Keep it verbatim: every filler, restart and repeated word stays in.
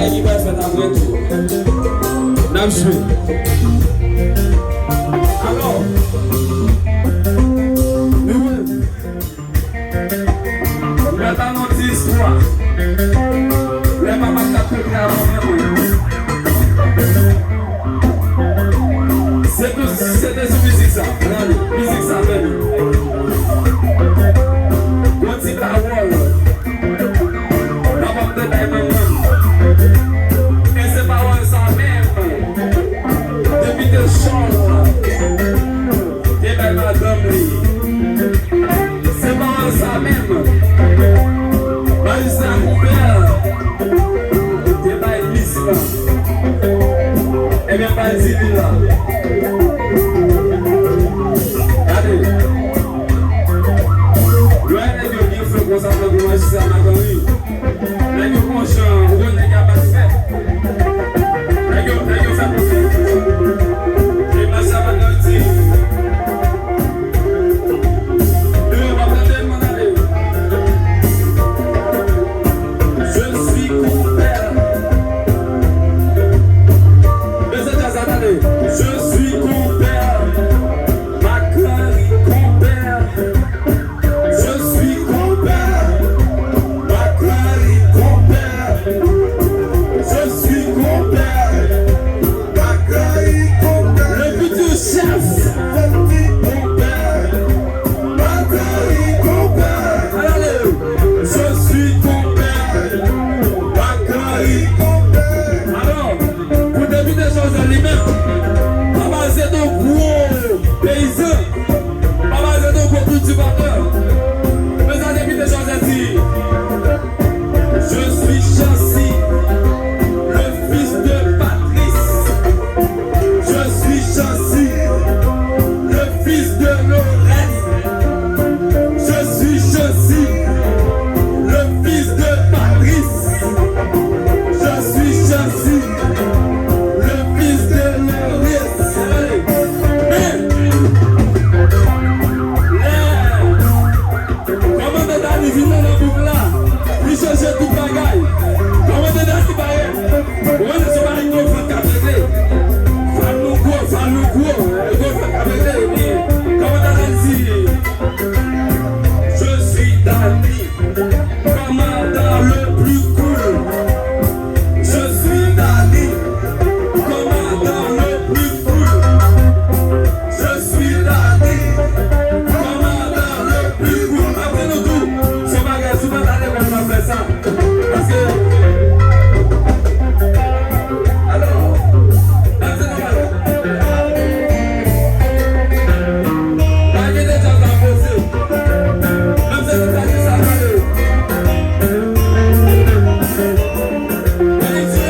Ki pral fèt apre tou. N ap jwe. Alò, nou menm, m pral ba nou ti istwa. Lè papa t ap pete a manman mwen. Se tou, se te sou mizik sa. Gade, mizik sa menm. Gon ti pawòl. Papa m te bay manman m. E se pawòl sa menm. Depi te chòl. Te bay madanm li. Se pawòl sa menm. Majistra Konpè. Te bay mis la. Ebyen, m pral di li la. Gade. Lè nèg yo gen flo konsa, tankou majistra Madanri. Nèg yo gon jan, ou konn nèg yo pa t fè. Nèg yo, nèg yo fè konsa. E majistra Madanri di, yo, w ap tande, mwen tande. Je suis Konpè. Mesye djaz la, tande. Je suis Konpè. Madanri Konpè. Je suis Konpè. Madanri Konpè. Je suis Konpè. Madanri Konpè. Le futur chef. Konpè. Madanri Konpè. Allez, je suis Konpè. Madanri Konpè. Alò, pou depite Jozèf li menm, papa se yon gwo peyizan, papa se yon gwo kiltivatè. Men sa depite Jozèf di, je suis Chancy, le fils de Patrice. Je suis Chancy, le fils de Lorraine. Je suis Chancy, le fils de Patrice. Je suis Chancy, le fils de Lorraine. Men, lè Kòmandan Dani vin nan bouk la, li chanje tout bagay. Kòmandan Dani parèt. Ou wè se pa yon gwo vant k ap rete. Fan nou gwo, fan nou gwo. Gwo vant k ap rete, epi kòmandan Dani di, je suis Dani, commandant le plus cool. Je suis Dani, commandant le plus cool. Je suis Dani, commandant le plus cool. Apre nou tou, se bagay, si w pa t al lekòl, w ap fè sa. Paske, alò, apre nou pale. Pa kite djaz la poze. Menm si se pa sa pale. Ayiti